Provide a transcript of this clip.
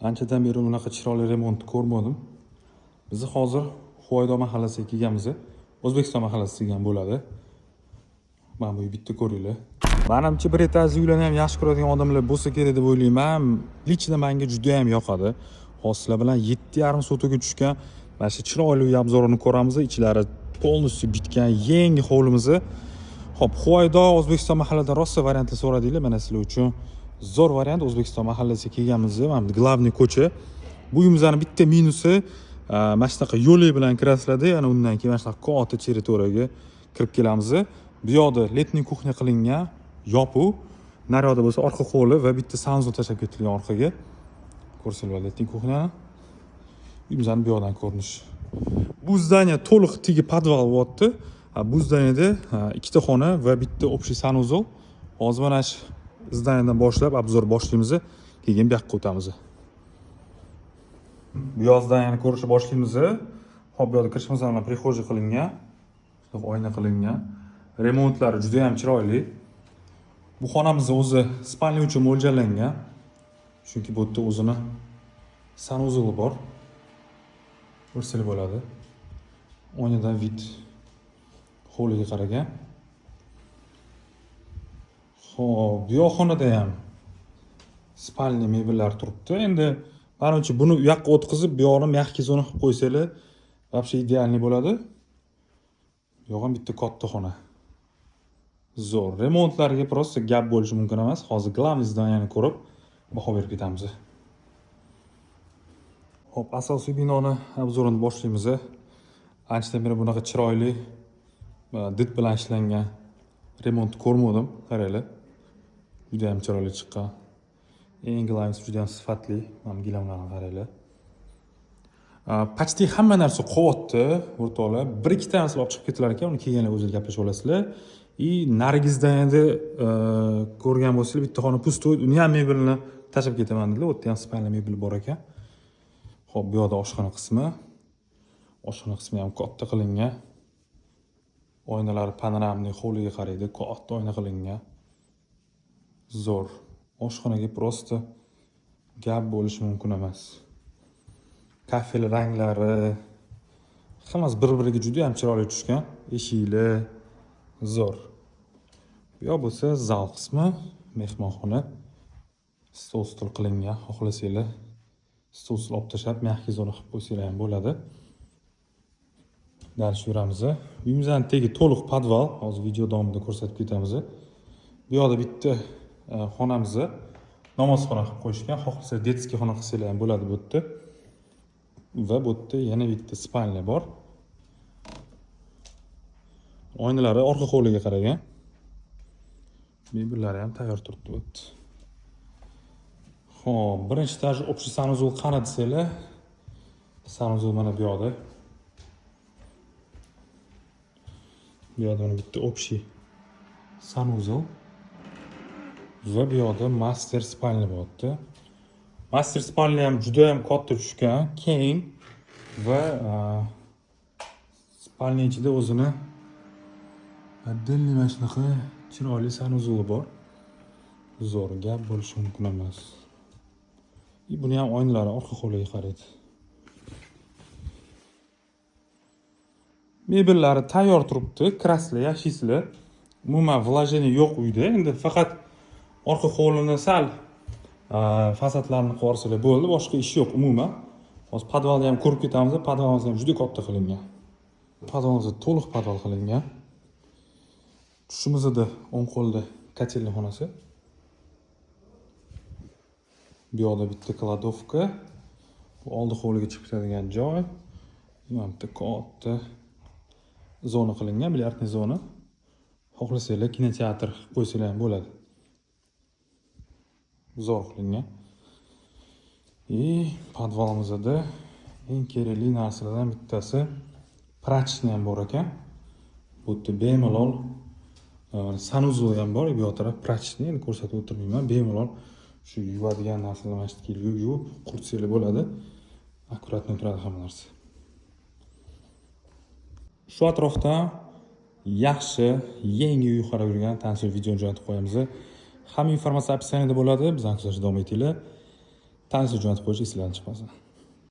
Anchadan beri bunaqa chiroyli remont ko'rmadim. Biz hozir Huvaydo mahallasiga kelganmiz. O'zbekiston mahallasi degan bo'ladi. Mana bu bitta ko'ringlar. Manimcha, bir etajli uylarni ham yaxshi ko'radigan odamlar bo'lsa kerak deb o'ylayman. Лично menga juda ham yoqadi. Hozir sizlar bilan 7,5 sotixga tushgan mana shu chiroyli uy обзор ini ko'ramiz. Ichlari полностью bitgan yangi hovlimizni. Xo'p, Huvaydo, O'zbekiston mahalladan rosa variantlar so'radinglar. Mana sizlar uchun zo'r variant, O'zbekiston mahallasiga kelganmiz. Mana bu главный ko'cha. Bu uyimizni bitta minusi, mana shunaqa yo'li bilan kirasizlarda, yana undan keyin mana shunaqa katta territoriyaga kirib kelamiz. Bu yoqda летний кухня qilingan, yopiq. Naryoqda bo'lsa orqa hovli va bitta санузел tashlab ketilgan orqaga. Ko'rsanglar bo'ladi летний кухня ni. Uyimizni bu yoqdan ko'rinishi. Bu здание to'liq tegi podval bo'lyapti. Ha, bu здание da, ha, ikkita xona va bitta общий санузел. Hozir mana shu здание dan boshlab обзор boshlaymiz, keyin bu yoqqa o'tamiz. Bu yoq здание ni ko'rishni boshlaymiz. Hop, bu yoqda kirishimiz bilan прихожий qilingan. Shunaqa oyna qilingan. Remontlari juda ham chiroyli. Bu xonamiz o'zi спальня uchun mo'ljallangan. Chunki bu yerda o'zini санузел i bor. Ko'rsanglar bo'ladi. Oynadan вид hovliga qaragan. Xo'p, bu yoq xonada ham спальня mebellar turibdi. Endi manimcha, buni u yoqqa o'tkazib, bu yog'ini мягкий zona qilib qo'ysanglar, вообще идеальный bo'ladi. Bu yoq ham bitta katta xona. Zo'r. Remontlarga просто gap bo'lishi mumkin emas. Hozir главный здание ni ko'rib baho berib ketamiz. Xo'p, asosiy binoni обзор ini boshlaymiz. Anchadan beri bunaqa chiroyli did bilan ishlangan remont ko'rmadim. Qaranglar. Juda ham chiroyli chiqqan. Eng главный si, juda ham sifatli. Mana gilamlarni qaranglar. Почти hamma narsa qolyapti, o'rtoqlar. Bir ikkita narsa olib chiqib ketilar ekan, uni kelganlar o'zinglar gaplashib olasizlar. И narigizdan endi ko'rgan bo'lsanglar, bitta xona пустой, uni ham mebelini tashlab ketaman dedilar. U yerda ham спальня mebel bor ekan. Xo'p, bu yoqda oshxona qismi. Oshxona qismi ham katta qilingan. Oynalari панорамный, hovliga qaraydi, katta oyna qilingan. Zo'r. Oshxonaga просто gap bo'lishi mumkin emas. Kafel ranglari hammasi bir-biriga juda ham chiroyli tushgan. Eshiklar zo'r. Bu yoq bo'lsa zal qismi, mehmonxona. Stol stul qilingan. Xohlasanglar, stol stul olib tashlab, мягкий zona qilib qo'ysanglar ham bo'ladi. Дальше yuramiz. Uyimizning tegi to'liq podval. Hozir video davomida ko'rsatib ketamiz. Bu yoqda bitta xonamizni namozxona qilib qo'yishgan. Xohlasa, детский xona qilsanglar ham bo'ladi bu yerda. Va bu yerda yana bitta спальня bor. Oynalari orqa hovliga qaragan. Mebellari ham tayyor turibdi bu yerda. Xo'p, birinchi этаж общий санузел qani desanglar, санузел mana bu yoqda. Bu yoqda mana bitta общий санузел va bu yoqda мастер спальня bo'lyapti. Мастер спальня ham juda ham katta tushgan, keng va спальня ichida o'zini отдельный mana shunaqa chiroyli санузел i bor. Zo'r, gap bo'lishi mumkin emas. И buni ham oynalari orqa hovliga qaraydi. Mebellari tayyor turibdi, kirasizlar, yashaysizlar. Umuman вложение yo'q uyda. Endi faqat orqa hovlini sal fasadlarini qilib yuborsalar bo'ldi, boshqa ish yo'q umuman. Hozir podvalni ham ko'rib ketamiz. Podvalimiz ham juda katta qilingan. Podvalimiz to'liq podval qilingan. Tushimizda o'ng qo'lda котельный xonasi. Bu yoqda bitta кладовка. Bu oldi hovliga chiqib ketadigan joy. Mana bitta katta zona qilingan, бильярдный zona. Xohlasanglar, kinoteatr qilib qo'ysanglar ham bo'ladi. Zo'r qilingan. И podvalimizda eng kerakli narsalardan bittasi прачечный ham bor ekan. Bu yerda bemalol санузел ham bor, bu yoq taraf прачечный, endi ko'rsatib o'tirmayman. Bemalol shu yuvadigan narsalar mana shu yerga yuvib, quritsanglar bo'ladi. Аккуратно turadi hamma narsa. Shu atrofdan yaxshi yangi uy qarab yurgan tanishlar videoni jo'natib qo'yamiz. Hamma informatsiya описание da bo'ladi. Bizani kuzatishda davom etinglar. Tanishlar jo'natib qo'yish esinglardan chiqmasin.